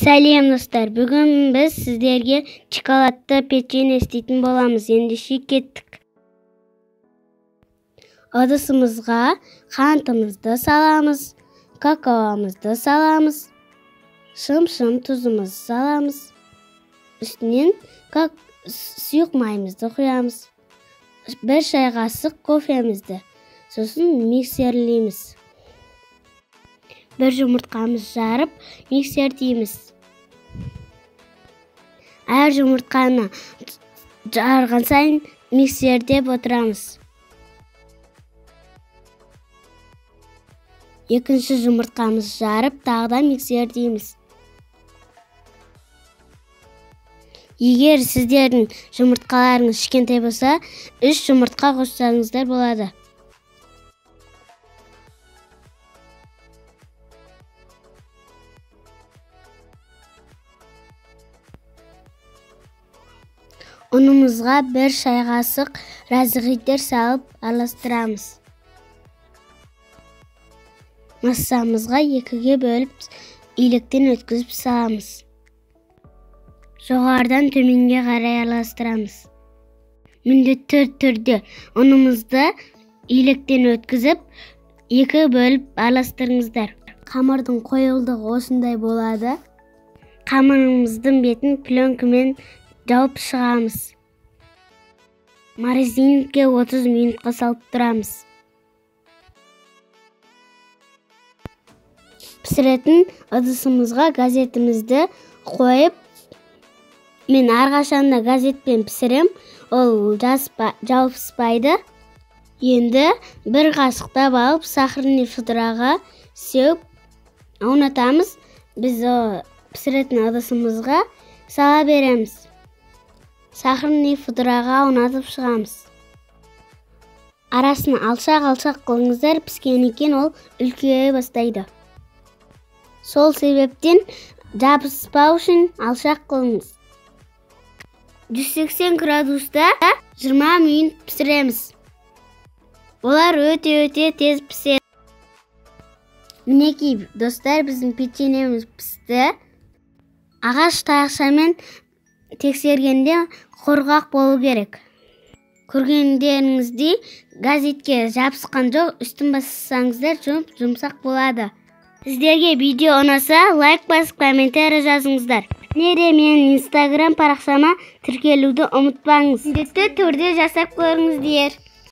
Сәлем достар, бүгін біз сіздерге шоколадты печенье істейтін боламыз. Ендеше кеттік. Ыдысымызға қантымызды саламыз, какаомызды саламыз, шым-шым тұзымызды саламыз. Үстінен сұйық майымызды құямыз. 1 шай қасық кофемізді. Сосын миксерлейміз. 1 жұмыртқамызды жарып миксердейміз. Әр жұмыртқаны жарған сайын миксердеп отырамыз. Екінші жұмыртқамызды жарып тағы да миксердейміз. Егер сіздердің жұмыртқаларыңыз кішкентай болса, 3 жұмыртқа қоссаңыздар болады. Ұнымызға 1 шай қасық разрыхлитель салып араластырамыз. Массамызға 2-ге бөліп илектен өткізіп саламыз. Жоғарыдан төменге қарай араластырамыз. Міндетті түрде ұнымызды илектен өткізіп 2 бөліп араластырыңыздар. Қамырдың қоюлығы осындай болады. Қамырымыздың бетін пленкамен жауып шығамыз. Морозильникке 30 минутқа салып тұрамыз. Пісіретін ыдысымызға газетімізді қойып, мен әрқашанда газетпен пісірем, ол жабыспайды. Енді 1 қасықтап алып сахарный пудраға сеуіп аунатамыз. Біз пісіретін ыдысымызға сала береміз. Сахарный пудраға аунатып шығамыз. Арасын алшақ-алшақ қылыңыздар, піскен екен ол үлкейе бастайды. Сол себептен жабыспау үшін алшақ қылыңыз. 180 градуста 20 минут пісіреміз. Олар өте-өте тез піседі. Мінекей, достар, біздің печеньеміз пісті. Ағаш таяқшамен тексергенде құрғақ болу керек. Көргендеріңіздей газетке жабысқан жоқ, үстін бассаңыздар жұмсақ болады. Сіздерге видео ұнаса, лайк басып комментарий жазыңыздар. Нере менің Инстаграм парақшама тіркелуді ұмытпаңыз. Міндетті түрде жасап көріңіздер.